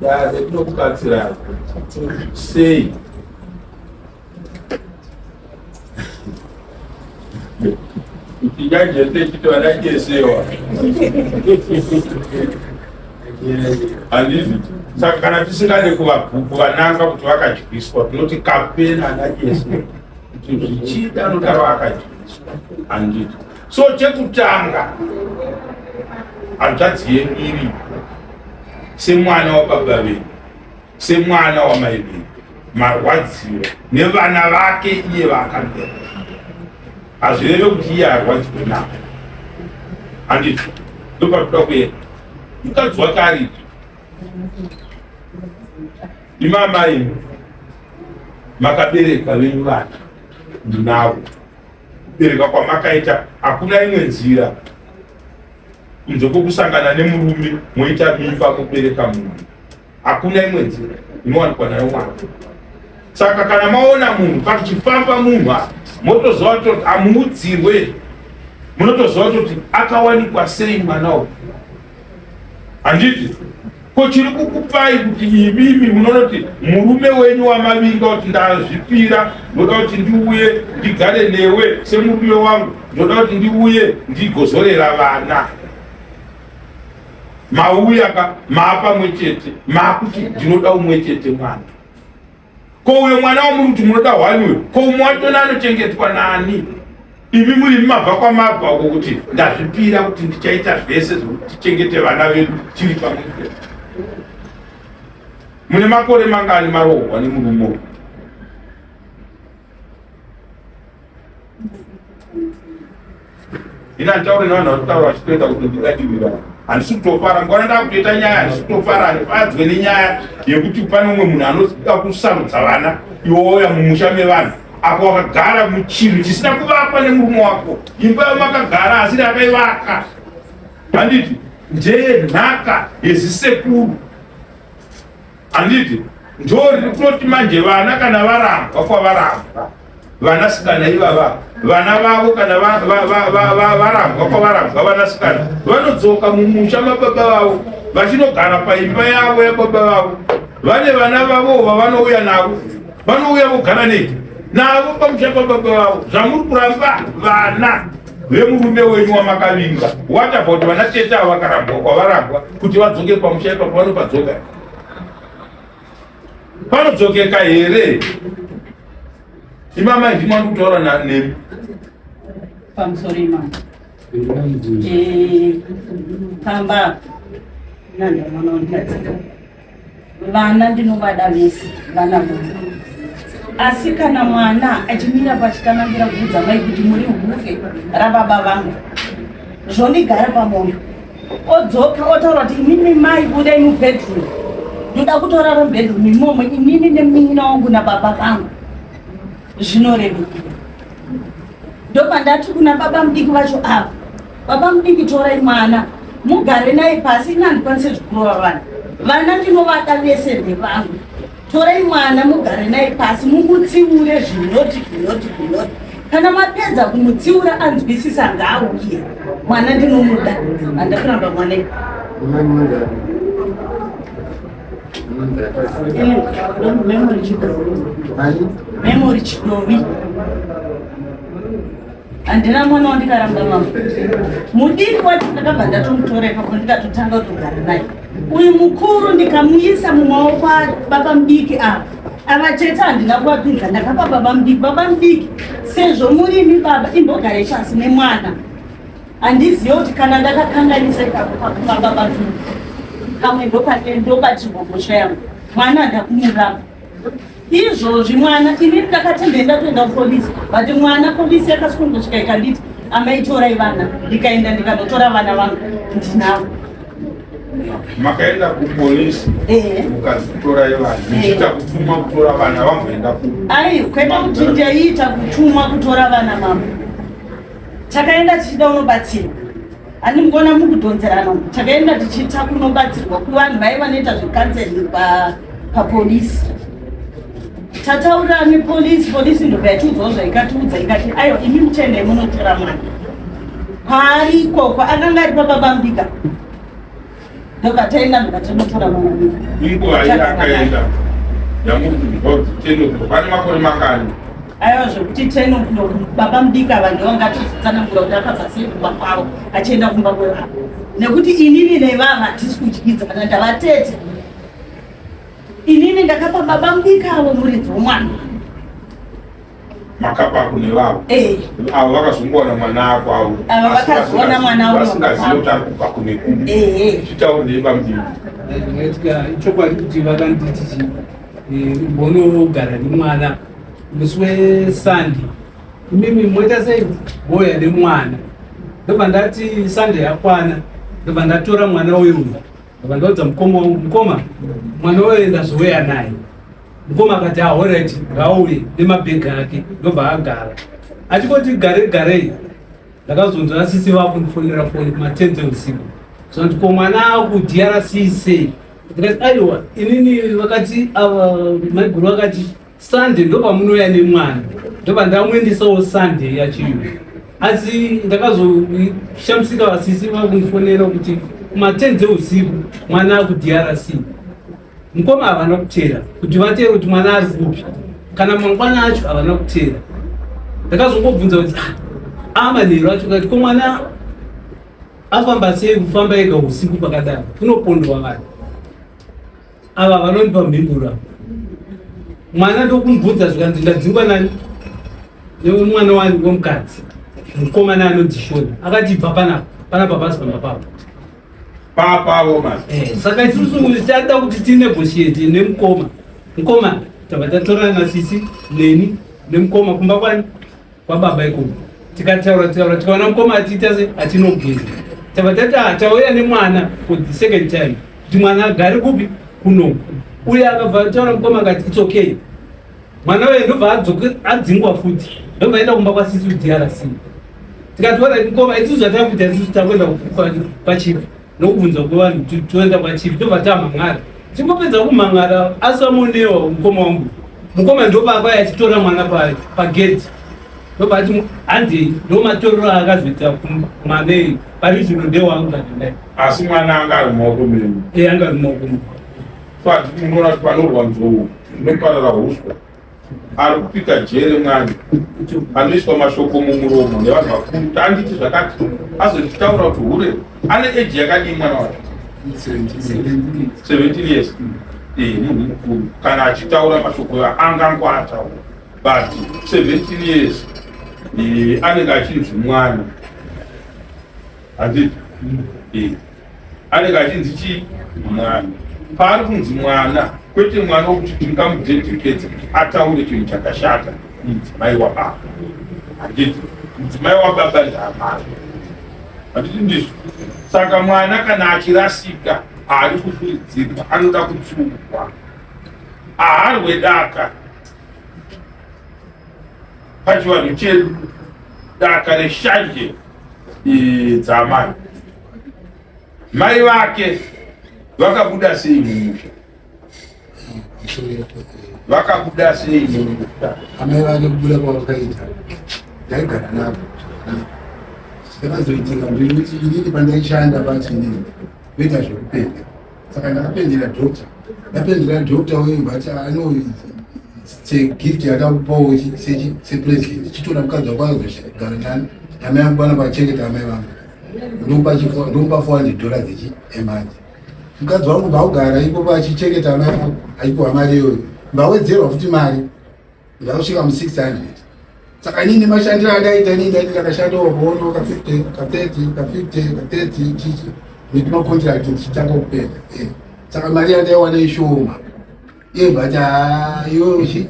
Dare tinokubatsirai sei? Tingaje techiti vanajesewa handizvi. Saka kana tisingade kuvananga kuti vakadyiswa, tinoti kapena anajesewa kuti zvichida anodaro akadyiswa, handiti? So chekutanga, hanzvadzi yedu iripo semwana wababa vedu, semwana wamai vedu, marwadziro nevana vake iye vaakabereka, hazvireve kuti iye arwadziwe navo, handiti? Ndopatoda kuenda. Mukadzi wake aripi? Imamai makabereka venyu vana navo, kubereka kwamakaita hakuna imwe nzira kunze kwokusangana nemurume moita mimba mobereka munhu. Hakuna imwe nzira inowanikwa nayo mwana. Saka kana maona munhu pakuchifamba munhu apa, motoziva kutoti amuudzirwe, munotoziva kutoti akawanikwa sei mwana uyu, handiti? Ko chiri kukupai kuti imimi munonoti murume wenyu wamavinga kuti ndazvipira, ndoda kuti ndiuye ndigare newe semurume wangu, ndoda kuti ndiuye ndigozorera vana. Mauya ka maapamwe chete, maakuti ndinoda umwe chete mwana. Ko uyo mwana wamuri kuti munoda hwani uyo, ko umwe wachona anochengetwa nani? Imi muri mabva kwamabva uko kuti ndazvipira kuti ndichaita zvese zvekuti tichengete vana vedu tiri pamwe chete. Mune makore mangani maroorwa nemurume uyu? Ini handitaure nevanhu vari kutaura vachitoita kuti ndidadiwira. Handisi kutofara mukona ndakutoita nyaya, handisi kutofara, handifadzwe nenyaya yekuti pane umwe munhu anoda kusarudza vana iwe wouya mumusha mevanhu apo wakagara muchinhu chisina kuvakwa nemurume wako. Imba yamakagara asiri akaivaka, handiti? Ndeye nhaka yezisekuru, handiti? Ndo riri kutoti manje vana kana varambwa kwavarambwa vanasikana ivava, vana vavo kana varambwa kwavarambwa vanasikana vanodzoka mumusha mababa vavo vachinogara paimba yavo yababa vavo, vane vana vavo vavanouya navo, vanouya vogara nei navo pamusha pababa vavo. Zvamuri kuramba vana vemurume wenyu wamakavinga, what about vana tete avo vakarambwa kwavarambwa kuti vadzoke pamusha ipapo? Vanopadzoka, panodzokeka here? Imama, ndimwa ndikutaura nemi. Pamusoro imama. Pamba nanda mwana wandikadzika, vana ndinovada vese vana vangu, asi kana mwana achimira pachikanangira kuudza mai kuti muri hure rababa vangu, zvondigara pamwoyo. Odzoka otaura kuti inini mai budai mubedroom, ndoda kutorara mubedroom imomo inini nemunin'ina wangu nababa vangu, zvinoreva ndobva ndati kuna baba mudiki vacho ava, baba mudiki, torai mwana mugare naye pasi. Ini handikwanise zvikurova vana, vana ndinovada vese, ndevangu. Torai mwana mugare naye pasi, mumutsiure zvinoti zvinoti zvinoti. Kana mapedza kumutsiura anzwisisa, ngaauye. Mwana ndinomuda, handakuramba mwana. Memory Chidovi, Memory Chidovi. Handina mwana wandikaramba mama. Mudiki wacho ndakabva ndatomutora ipapo, ndikatotanga kutogara naye. Uyu mukuru ndikamuisa mumaoko ababa mudiki ava. Ava tete handina kuvapinza, ndakapa baba mudiki. Baba mudiki, sezvo murimi baba, imbogare pasi nemwana. Handizive kuti kana ndakakanganisa ipapo pakupa baba mudiki kamwe, ndopatirwa mhosva yangu. Mwana handakumuramba izvozvi. Mwana inini ndakati ndenda kuenda kupolisi, but mwana polisi yakasvikongosvika ikanditi amai torai vana. Ndikaenda ndikanotora vana vangu, ndinavo. Makaenda kupolisi mukazotorai vana muchiita kutumwa kutora vana, vamboenda ku Ai, kwete kuti ndaiita kutumwa kutora vana mama. Takaenda tichida unobatsirwa, handi mukuona mukudhonzerana. Takaenda tichiita kunobatsirwa kuvanhu vai vanoita zvecounseling papolisi. Tataurira nepolisi, polisi ndobva yatiudzawo zvaikatiudza, ikati aiwa, imi muchaendai munotora mwana kwaari ikoko. Akanga ari pababa mudika. Ndobva taenda ndobva tanotora mwana wedu. Inguva iyi akaenda yamuri kunzwa kuti 10 o'clock ane makore mangani? Aiwa zvekuti 10 o'clock baba mudiki ava ndivo vangatozotsanangura kuti akabva sei kumba kwavo achienda kumba kwevavo nekuti inini nevava hatisi kudyidzana ndavatete. Inini ndakapa baba mudiki avo muridzi womwana. Makapa kune vavo eh. Avo vakazongowana mwana ako avo. Ava vakazoona mwana wavo. Vasingazivi kuti ari kubva kune kupi. Eh. Chitaure nebamudiki. Zvakaitika ichokwadi kuti vakanditi chi mbonogara nemwana musi weSunday. Imimi moita sei boya nemwana. Ndobva ndati Sunday yakwana ndobva ndatora mwana uyu ndobva ndaudza mukoma wangu mukoma mwana uyu ndazouya naye. Mukoma akati ahorit ah, ngauye nemabhegi ake ndobva agara achingoti gare garei ndakazonzwa sisi vakundifonera foni kuma10 dzeusiku zvanzi ko mwana akuDRC sei ndikati aiwa inini vakati ava maiguru vakati Sunday ndopamunouya nemwana ndobva ndamuendesawo Sunday yachiyo asi ndakazoshamisika vasisi vakundifonera kuti kuma10 dzeusiku mwana akuDRC Mukoma havana kutera kuti vatere kuti mwana ari kupi kana mangwana acho havana kutera. Ndakazongobvunza kuti ah, amanheru acho kati ko mwana afamba sei kufamba ega usiku pakadaro kunopondwa vanhu ava vanondipa mhinduro mwana ndokumubvunza zvikanzi ndadzingwa nani nemwana wani wemukadzi mukomana anonzi Shona akati ibva panapa panapa pasi pamba papo papavo manje eh, saka isusu tada kuti tinegotiate nemukoma mukoma tabva tatorana nasisi neni nemukoma kumba kwani kwababa ikoko tikataura taura tikaona mukoma achiita se achinogeza tabva tati ah, tauya nemwana for the second time kuti mwana agare kupi kuno uye akabva taura mukoma akati its okay mwana uye ndobva adzingwa futi ndobva aenda kumba kwasisi kuDRC tikati wara mukoma isusu zvatakuita isusu takuenda kwachief nokubvunza kwevanhu toenda kwachief ndobva tamhan'ara tingopedza kumhan'ara asamonewa mukoma wangu mukoma ndopaakauya achitora mwana pagedhi ndobva ati handei ndomatorero aakazoita mwana iyi pari zvino ndewangu kanandai asi mwana anga ari mumaoko menyu e anga ari mumaoko menyu munoona kuti panorwa nzou inoparara huswa ari kupika jere mwana anoiswa mashoko mumuromo nevanhu vakuru kuti anditi zvakati azonditaura kuti hure ane eji yakadii mwana wacho 17 years eh, munhu mukuru kana achitaura mashoko angango ataura but 17 years eh, anenge achinzi mwana handiti eh. Anenge achinzi chii? Mwana. Paari kunzi mwana, kwete mwana wokuti tingamudhedhekedze kuti ataure chinhu chakashata kumudzimai wababa. Handiti mudzimai wababa ndaamai. Handiti ndizvo? Saka mwana kana achirasika haadi kufuridzirwa, anoda kutsiurwa. Aharwe daka pachivanhu chedu, daka reshanje dzaamai. Mai vake vakabuda sei mumusha? Vakabuda sei mumusha? Amai vake kubuda kwavakaita ndaigara navo zvakazoitika ndekuti inini pandaishanda pacho inini ndoita zvekupenda saka ndakapendera doctor ndapendera doctor uyu but ano segift yatakupawo sepresident chitora mukadzi wako azogara nani amai angu vana vachengeta amai vangu ndomupa 400 dollars ichi emonth mukadzi wangu vaugara ipopo achichengeta amai vangu achipiwa mari iyoyo mbawedzerwa futi mari ndakusvika mu 600 saka inini mashandiro andaita inini ndaiti ndakashandawo bono ka 50 ka 30 ka 50 ka 30 chichi nekumacontract ndichitanga kupenda eh. saka mari yandaiwana ishoma iye but ah, iwe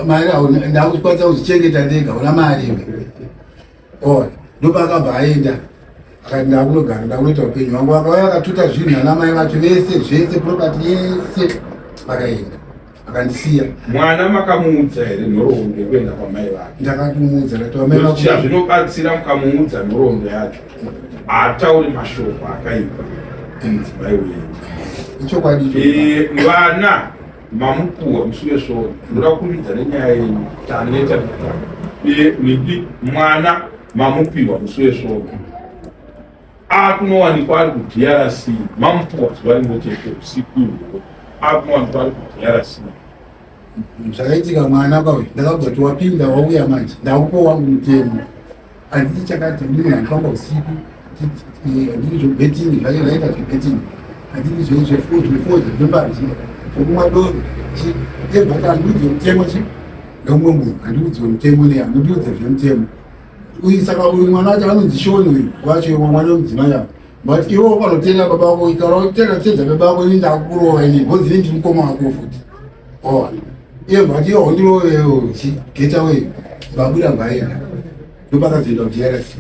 mari ndakukwanisa kuzvichengeta ndega una mari iwe ona ndopaakabva aenda akati ndakunogara ndakunoita upenyu hwangu akauya akatuta zvinhu nanamai vacho vese zvese property yese vakaenda akandisiya mwana makamuudza here nhoroondo yekuenda kwamai vake ndakatomuudza ndati amai vako zvinobatsira mukamuudza nhoroondo yacho haatauri mashoko akaipa kumudzimai wenyu ichokwadi eh, vana mamupuwa musi wesvondo ndoda kukurumidza nenyaya yenyu taneta eh, nidi mwana mamupiwa musi wesvondo. Akunowanikwa ari kuDRC, mamupuwa zuva rimwe chete usiku ihwohwo, akunowanikwa ari kuDRC. Zvakaitika mwana kauyu, ndakabva kuti wapinda wauya manje, ndakupa wangu mutemo. Handiti chakati ndini handifamba usiku, handiti zvebetting, zvacho zvaita zvebetting, handiti zvefodya zvembanje, zvekumwa doro, ebva handiudzwe mutemo chi neumwe munhu, handiudzwe mutemo ne handiudzwe zvemutemo. Uyu saka uyu mwana wacho anonzi Shoni uyu wacho mwana wemudzimai apa. But iwe ukanotenda baba vako kana utenda tenda baba vako ini ndakukurova ini because ini ndiri mukoma wako futi. Oh. Iye but iwe undirove chi get away. Babuda vaenda. Ndopakazoenda ku DRC.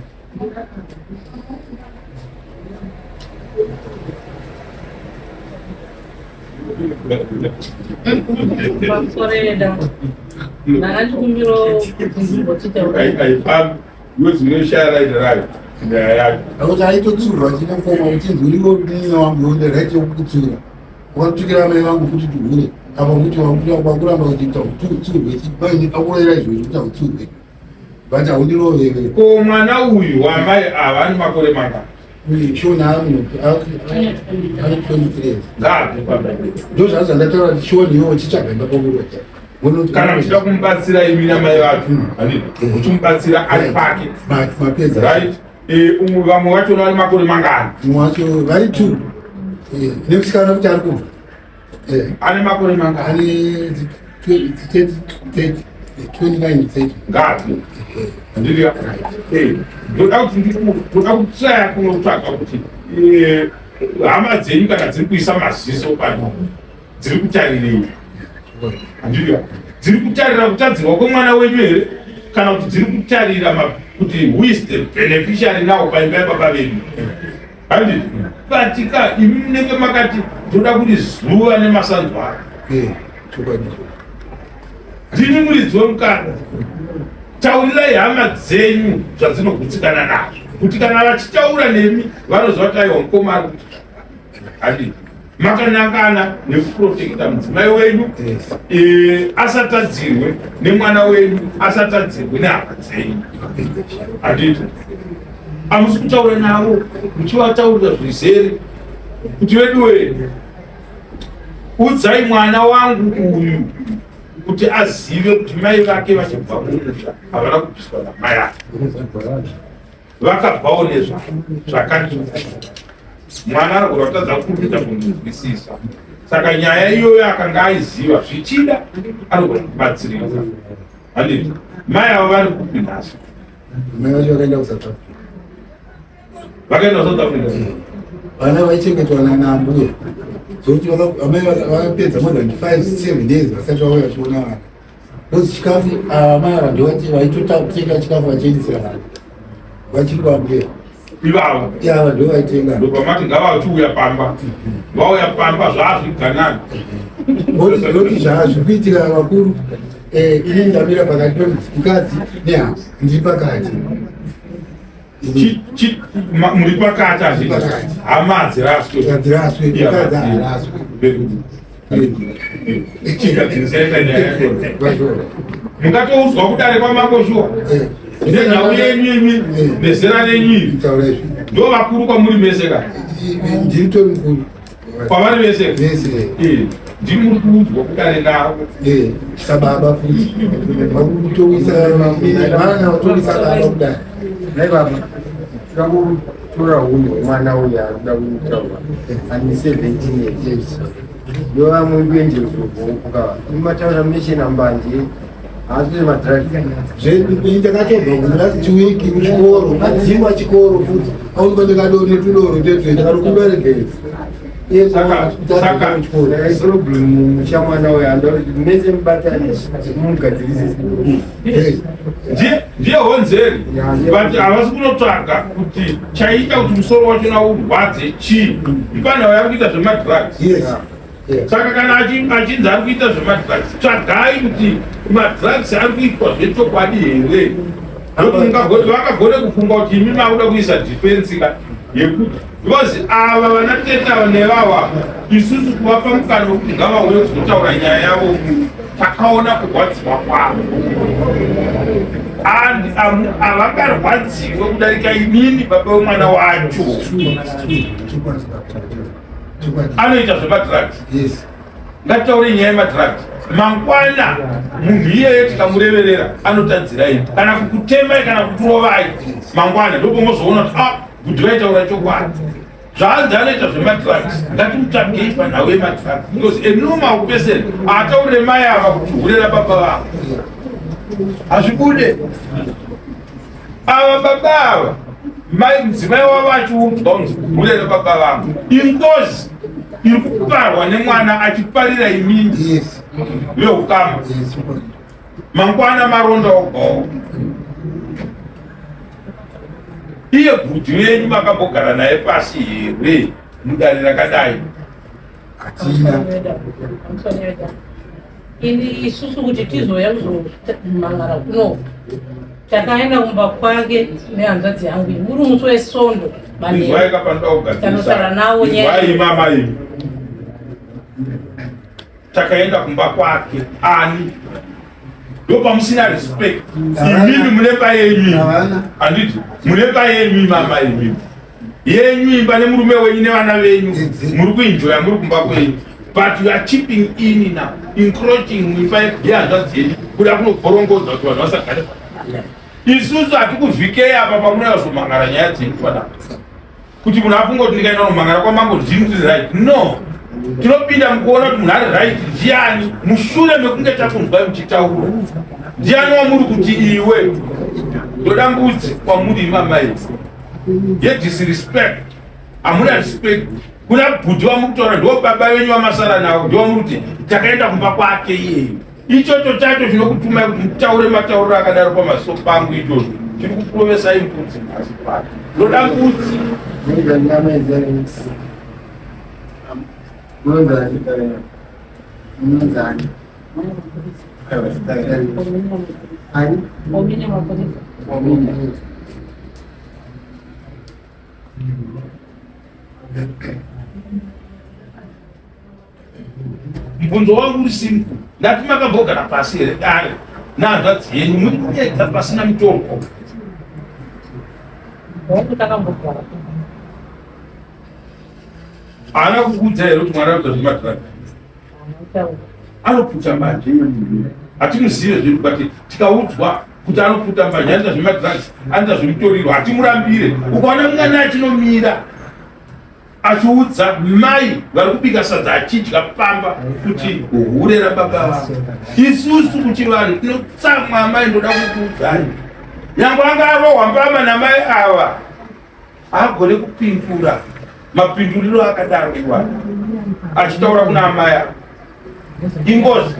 Pamusoreda. Ndakandikumbirawo kuti Haifambi yozi unoshaya right right nyaya yacho. Akuti aitotsurwa chinokoma uchinzi uriwo munin'ina wangu une right yekukutsura. Wakatukira amai vangu futi tuhure. Apa futi wakuramba kuti utsurwe. Paine akuroera izvozvo kuti autsurwe. But haundirovere. Ko mwana uyu wamai ava ane makore mangani? Uyu Shona ane 23 years. Ngaabve pamba ipapo. Ndozvazo zvandataura kuti Shona iwe uchitsvaga imba pakuroja. Kana muchida kumubatsira imi namai vacho, handiti? Muchimubatsira ari pake. Mapedza. Right? Umwe vamwe vacho vane makore mangani? Mumwe wacho vari two. Nemusikana kuti ari kubva. Ane makore mangani? Ane 30, 29, 30. Ngaabve. Handiti? Ndoda kuti ndoda kutsvaya kunotsvaga kuti hama dzenyu kana dziri kuisa maziso pano dziri kutarirei? Handiti? Dziri kutarira kutadzirwa kwemwana wenyu here? Kana kuti dziri kutarira kuti who is the beneficiary now paimba yababa vedu? Handiti? But ka imi munenge makati ndoda kuti zuva nemasanzu ake. Ndini muridzi wemukana. Taurirai hama dzenyu zvadzinogutsikana nazvo, kuti kana vachitaura nemi vanoziva kuti aiwa mukoma ari kuti handiti makanangana nekuprotekta mudzimai wenyu asatadzirwe nemwana wenyu, asatadzirwe nehama dzenyu. Handiti hamusi kutaura navo muchivataurira zvizere kuti vedu wenu udzai mwana wangu uyu kuti azive kuti mai vake vachibva kumusha havana kubviswa namai ake, vakabvawo nezvakati. Mwana anogona kutadza kuita kunzwisisa, saka nyaya iyoyo akanga aiziva zvichida anogona kubatsirika. Handiti mai avo vari kupi nhasi? Mai vacho vakaenda kuSouth Africa. Vakaenda kuSouth Africa. Vana vaichengetwa naambuya zvokuti amai vakapedza more than 5 7 days vasati vauya vachiona vana. Because chikafu amai ava ndovati vaitotenga chikafu vachiendesera vana vachiri kwambuya ivavo. Ava ndo vaitenga. Ndopamati ngavachiuya pamba, vauya pamba zvaazviganani. Noti zvazvikuitika vakuru, ini ndamira pakati pemukadzi nehama, ndiri pakati. Muri pakati, hazviti hama hadziraswe. Hadziraswe, mukadzi haaraswe. Chigadzirisai nyaya yacho. Mungatoudzwa kudare kwamambo shuwa nenhau yenyu imi nezera renyu iri, ndo vakuru kwamuri mese ka? Ndiri tori mukuru kwavari vese. Vese. Ndimi muri kuudzwa kudare navo. Sababa futi vakutoisa vana vatoisa baba kudare. Nai baba, tikakutora hunhu hwemwana uyu ari kuda kutaura ane 17 years, ndovamwe kuenjerezobvokuka imataura munechena mbanje haasi madrugs. Ndakatobva kulast week kuchikoro, kadzingwa chikoro futi, aonekwa ndikadoro netudoro tetwe ndakatokumbira regeresi. Saka problem chamwana uyu anoda kuti mese mubatane mugadzirise. Ndiye honzeri, but havasi kunotsvaga kuti chaita kuti musoro wachona urwadze chii. Ipanhau yari kuita zvemadrugs. Saka kana achinzi ari kuita zvemadrugs, tsvagai kuti madrugs ari kuitwa zvechokwadi here, nokuti vangagone kufunga kuti imi makuda kuisa defense ka yekuti because ava vanatete ava nevava isusu kuvapa mukana wekuti ngavauye kuzotaura nyaya yavo, takaona kurwadziwa kwavo. Havangarwadziwe kudarika inini baba wemwana wacho. Anoita zvemadrugs. Ngatitaure nyaya yemadrugs. Mangwana munhu iyeye tikamureverera anotadzirai kana kukutemai kana kukurovai mangwana, ndopomozoona kuti ah, kuti vaitaura chokwadi. Zvaanzi anoita zvemadrugs, ngatimutsvagei panhau yemadrugs, because a normal person haataurire mai ava kuti hure rababa vavo, hazvibude. Ava baba ava, mai mudzimai wavo achiudzwa kunzi hure rababa vangu, ingozi iri kuparwa nemwana achiparira imini veukama. Mangwana maronda ogawo. Iye bhudhi venyu makambogara naye pasi here mudare rakadai? Hatina. Ini isusu kuti tizouya kuzomangara kuno, takaenda kumba kwake nehanzvadzi yangu iyi muri musi weSondo. Izwai kapanoda kugadzirisa. Tanotaura nawo nyaya. Izwai mama imi. Takaenda kumba kwake ani? Ndopamusina respect. Imimi mune pa yenyu. Havana. Handiti mune pa yenyu mama imimi. Yenyu imba nemurume wenyu nevana venyu. Muri kuenjoya muri kumba kwenyu. But you are chipping in now, encroaching muimba yehanzvadzi yenyu, kuda kunogorongodza kuti vanhu vasagare zvakanaka. Isusu hatikuvhikei apa pamunayazomangara nyaya dzenyu panapa. Kuti munhu afunge kuti ndikaenda kunomangara kwamambo ndini ndiri right. No. Tinopinda mukuona kuti munhu ari right ndiani mushure mekunge takunzwai muchitaura. Ndiani wamuri kuti iwe ndoda mbudzi kwamuri imama idzi yedisrespect. Hamuna respect kuna bhudhi wamuri kutaura, ndo baba venyu vamasara navo, ndo wamuri kuti takaenda kumba kwake iyeyo. Ichocho chacho chinokutumai kuti mutaure matauriro akadaro pamaso pangu, ichocho chiri kukurovesai mbudzi nhasi pano. Ndoda mbudzi. Munonzani? Ani? Omine Maporisa. Omine. Mubvunzo wangu uri simple. Ndati makambogara pasi here dare nehanzvadzi yenyu muri kuedza pasina mutongo? Hongu, takambogara. Haana kukuudza here kuti mwana anoita zvemadrugs? Haana. Anoputa mbanje. Hatimuzive zvedu, but tikaudzwa kuti anoputa mbanje, anoita zvemadrugs, anoita zvemutoriro, hatimurambire. Ukaona mwana achinomira achiudza mai vari kubika sadza achidya pamba kuti hure rababa vavo, isusu kuchivanhu tinotsamwa. Amai, ndoda kukuudzai, nyange anga arohwa mbama namai ava, haagone kupindura mapinduriro akadaro iwayo achitaura kuna amai ava. Ingozi.